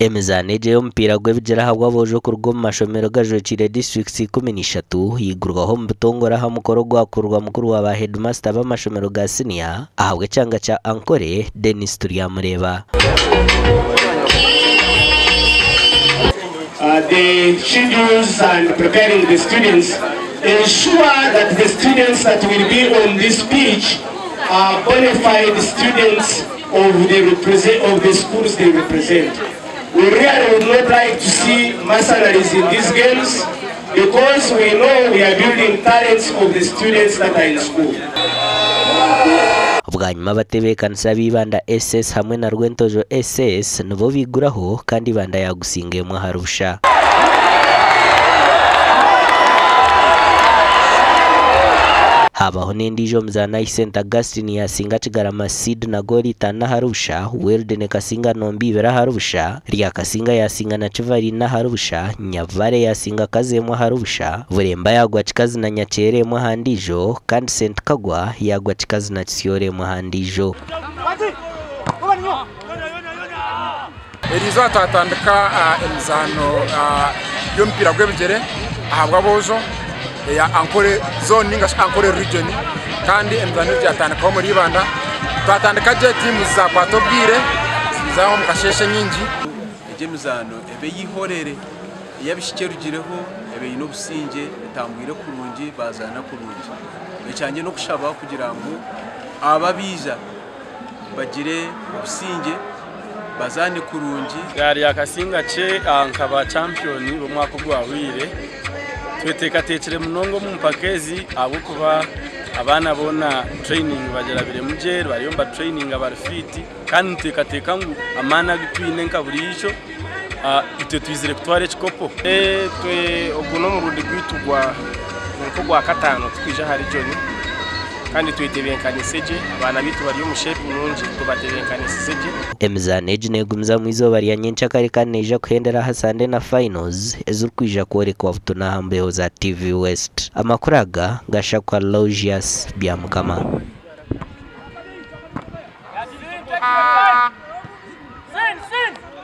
Emizaano egi ey'omupiira gw'ebigyere ahabw'aboojo kuruga omu mashomero gajwekiire disiturikiti 13 yaigurwaho omu butongore aha mukoro ogwakururwa mukuru wa ba heedimasita b'amashomero ga siniya ahabw'ekyanga kya Ankole, Denis Turyamureeba. The schedules and preparing the students ensure that the students that will be on this pitch are bonafide students of the, represent, of the schools they represent. We really would not like to see mercenaries in these games because we know we are building talents of the students that are in school. Bwanyima abatebeekanisa b'Ibanda SS hamwe na Rwentojo SS nibo baiguraho kandi Ibanda yaagusinga emwe ahari busha. Haabaho n'endiijo muzaani ahi St Augustine yaasinga Kigarama Seed na goolo itaano ahari busha, Weldon ekasinga Nombe ibiri ahari busha, Ryakasinga yaasinga na Kivari ina ahari busha, Nyabubare yaasinga Kazo emwe ahari busha, Buremba yaagwa Kikazi na Nyakyera emwe aha ndiijo kandi St Kagwa yaagwa Kikazi na Kisyoro emwe aha ndiijo. Eriizooba twatandika emizaano y'omupiira gw'ebigyere ahabw'aboojo eya Ankole zooni ninga shi Ankole region kandi emizaano egi yatandikaho omuri Ibanda. Twatandika gye tiimu zaakwata obwire ziiza omu kasheeshe nyingi. Egi emizaano ebe ey'eihorere, ey'abaishiki erugireho ebe eine obusingye, etambwire kurungi, baazaana kurungi. Ekyangye n'okushaba kugira ngu abo abaija bagire obusingye, bazaane kurungi. Gaari ya Kasinga kye nkaba champiyoni b'omwaka ogwahweire. Tweteekateekire munonga omu mpaka ezi ahabw'okuba abaana boona training bagirabiremu gye, bariyo nibatureyininga bari fiiti kandi nituteekateeka ngu amaani agu twine nka buriijo itwe twizire kutwara ekikopo. Ogu n'omurundi gwaitu gwa nk'ogwakataano tukwija aha region kandi twetebeekanise gye, abaana baitu bari omu shape nungi tubatebeekanisize gye. Emizaano egi neegumizamu eizooba rya nyencakare kandi neija kuhendera aha Sande na finals ezirikwija kworekwa butunu aha mbeho za TV West. Amakuru aga gashakwa Aloysius Byamukama.